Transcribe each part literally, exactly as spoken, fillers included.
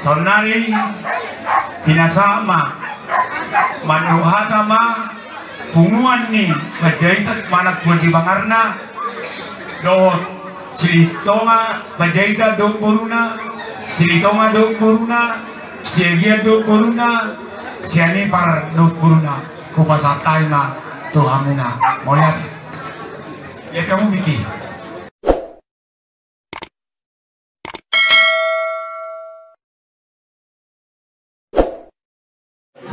Saonnari pinasahat ma, mandok hata ma punguan ni Panjaitan manang Tuan di Bangarna, dohot Silitonga Panjaitan dohot boruna, Silitonga dohot boruna, Siagian dohot boruna, Sianipar dohot boruna. Hupasahat hami ma tu hamuna. Mauliate. Ia kamu Miki.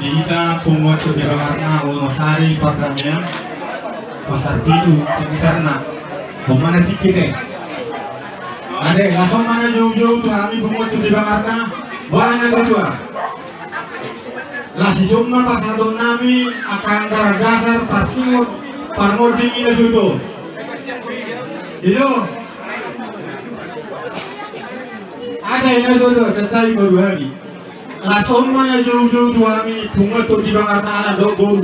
Di hita punguan Tondi Bangarna, Wonosari, Pardamaian, Pasar Pitu sekitarna. Homana tingki te. Ate, laos on ma na joujou tu hami punguan Tondi Bangarna, boha na tutu. Laos dison ma pasahaton nami angka anggaran dasar, tarsingot, parmonding i na tutu. Io. Ate na tutu, santabi ma tu hami. Laos on ma na joujou tu hami punguan Tondi Bangarna, anak dohot boru.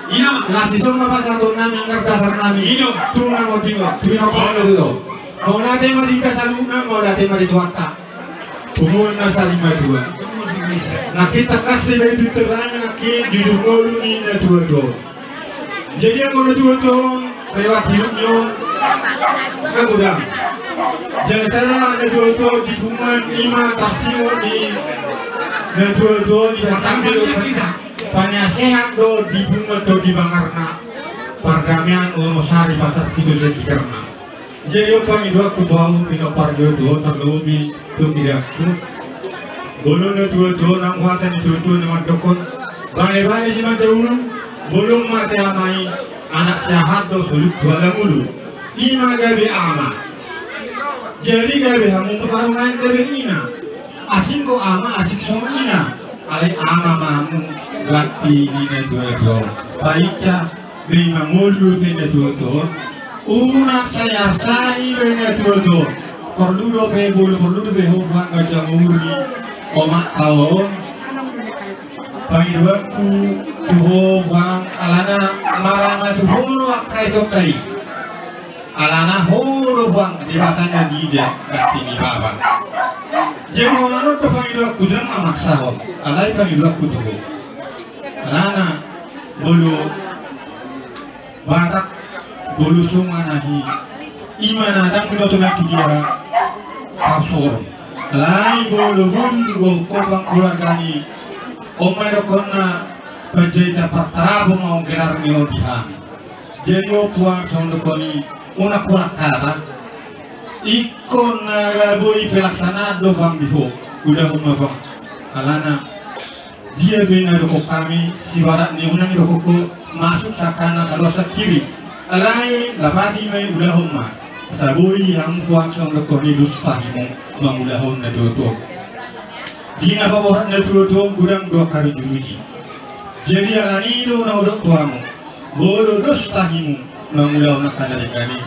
Ina. Laos dison ma pasahaton nami anggaran dasar nami. Ina. Tu na monding on, tu na pala tutu. Mauliate ma di hita saluhutna, mauliate ma di Tuhanta. Punguan na sarimatua. Nangkin tangkas do dibahen tu terang, nangkin jujur ngolu ni natuatua. Jadi anggo natuatua on lewat hidupna on, na godang. Jala sala natuatua on di punguan i ma tarsingot ni natuatua on, di batang do panasehat do di punguan Tondi Bangarna, Pardamaian, Wonosari, Pasar Pitu sekitarna. Jadi on pangidoanku tu hamu pinompar ni natuatua on, tarlobi tu idaonku. Molo natuatua on, nang hata ni natuatua na mandokkon, balebale si mata ulu, bolong mata ama i, anak sahat do solup tu ala mulu. I ma gabe ama. Jadi gabe hamu parumaen gabe ina. Asing do ama, asing songon ina. Alai ama ma hamu, ganti ni natuatua on. Baen ma. Memang molo dope natuatua on, unang sai arsahi be natuatua on. Porlu dope, molo porlu dope ho, boha angka jabu ni omakta on. Pangidoanku tu ho, boha, alana marama tu ho angka itotta i. Alana ho do, boha, Debata na niida, ganti ni baba. Jadi holan on do pangidoanku, ndang mamaksahon. Alai pangidoanku tu ho. Alana molo Batak, molo songon i, i ma na ndang binoto na tu dia pasoron. Alai molo boru do ho, boha, keluarga ni, on ma dohonon na Panjaitan partarabon ma on gelar ni on di hami. Jadi on, boha, songon dohonon i, unang holan hata. Ingkon na boi pelaksanaan do, boha, di ho. Ulahon ma, boha. Alana dia pe na dohonon hami, sibarat ni unang i dohonon ho, masuk sangkanan, kaluar sangkiri. Alai lapati ma i, ulahon ma. Asa boi hamu, boha, songon dohonon i, dos tahimu mangulahon natuatua on. Di na paborat natuatua on godang do angka rujiruji. Jadi alani i do na hudok tu hamu, molo dos tahimu mangulahon angka na denggan i,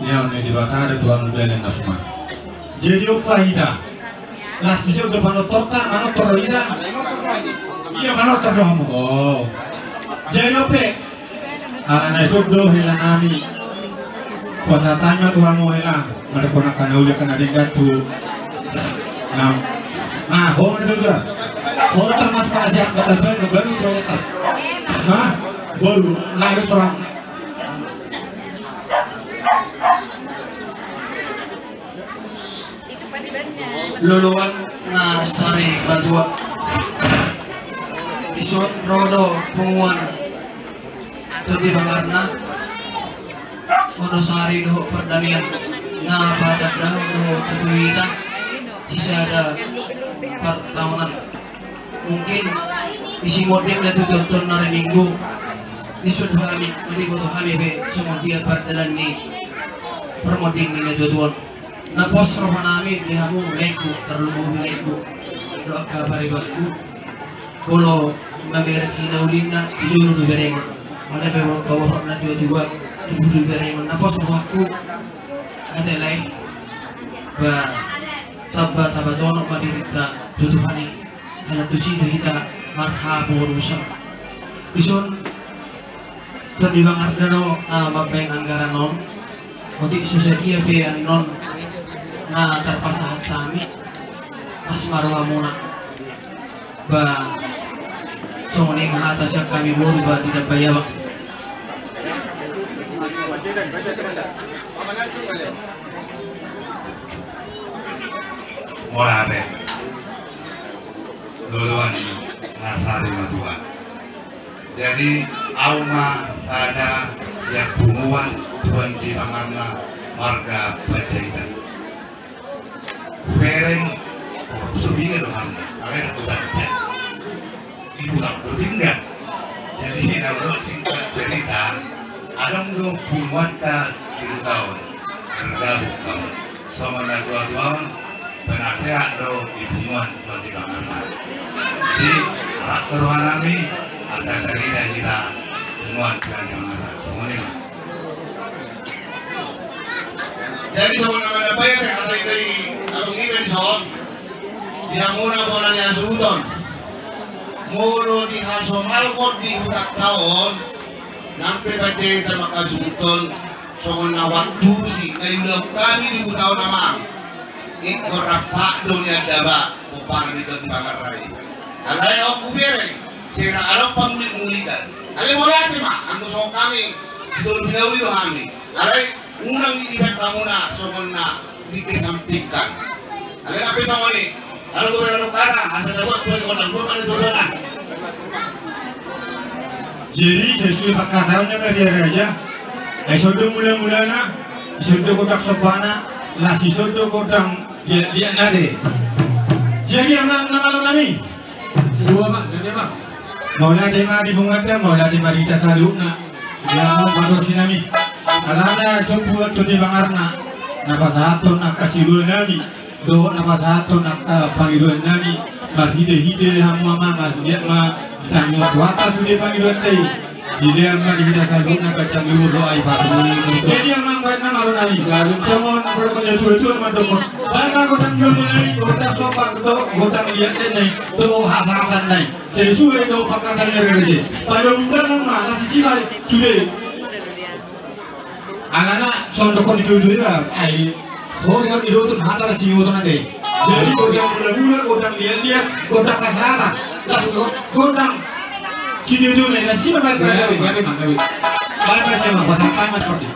niaon ni Debata do tu hamu dalan na suman. Jadi on ma hita. Laos dison do panortorta, manortor do hita. Ina, manortor do hamu. O. Jadi on pe. Alana dison do hela nami. Hupasahat hami ma tu hamu hela. Mandokkon angka na uli, angka na denggan tu. Nah. Nah, ho ma na tutu. Ho ma termasuk pada siap, baru, baru, baru. Nah, baru. Nah, itu terang. Loloan na sarimatua. Dison ro do punguan Tondi Bangarna, Wonosari dohot Pardamaian, na patandahon dohot tutu hita sisada partaonan. Mungkin disi monding na tutu on tu ari Minggu, dison hami, molo diboto hami pe songon dia pardalan ni parmonding ni natuatua on. Na pos roha nami di hamu laengku, tarlumobi laengku dohot angka paribanku. Molo mamereng hinaulina, di jolo do berengon. Molo pe molo paboa natuatua, di jolo do berengon. Na pos rohangku. Ate lae. Ba, tamba tapajonok ma dirinta tu Tuhan i. Ala tusi do hita marhaporusan. Dison Tondi Bangarna do na mambaen anggaran on. Otik so sadia pe annon na tarpasahat hami. Las ma rohamuna. Ba songon i ma hata sian hami boru ba ditambai abang. Mauliate. Loloan na sari matua. Jadi au ma sada sian punguan Tuan di Pangarna marga Panjaitan. Hubereng, oh, so binga do hami, alai na huta pe. Di huta do tinggal. Jadi na ro singkat cerita, adong do punguanta di huta on, bergabung kami. Songon na tua-tua on, penasehat do di punguan Tuan di Pangarna. Jadi, arap do roha nami, asa jadi hita punguan Tuan di Pangarna. Songon i ma. Jadi songon na mandapothon hata i dari abang niba dison, di hamuna bona ni hasuhuton. Molo dihasomalhon di hutanta on, nang pe Panjaitan mangkasuhuthon, songon na huantusi na diulahon hami di huta on amang. Ingkon rap do nian daba, pomparan ni Tuan di Pangarna i. Alai on hubereng, sera adong pamulik-mulikan. Alai mauliate ma, anggo songon hami, sitolu pinauli do hami. Alai unang diibat hamuna songon na dikesampingkan. Alai na pe songon i. Alai gue berada kata, asa dapat gue di kota gue mana tu dona. Jadi sesuai pangkataion na ma di raja. Ai songon do mula-mulana, songon do godang sombana, las songon do godang liat-liatna ate. Jadi amang na malo nami. Dua, Bang, jadi, Bang. Mauliate ma di punguanta, mauliate ma di hita saluhutna. Ia ma padosi nami. Alana sombu Tuan di Pangarna na pasahathon angka siboan nami dohot na pasahathon angka pangidoan nami. Marhite-hite hamu amang, marhite ma sanggup kuasa sude pangidoanta i. Dilean ma di hita saluhutna pancang luhur dohot ai pasuni. Jadi amang, baen na malo nami. Songon pardomuan ni natua-tua mandok, baen ma godang lomo nai, godang somba, godang liat nai, dohot hasahatan nai. Sesuai dohot pangkataion ni raja. Pala undangan ma na sisiba sude. Alana songon dokkon ni tutu iba, ai hori hori dotun hata na siboto nate. Jadi godang mula-mula, godang liat-liat, godang hasahatan. Las godang situtuna na sisiba baen. Baen ma sian amang, pasahat ma seperti.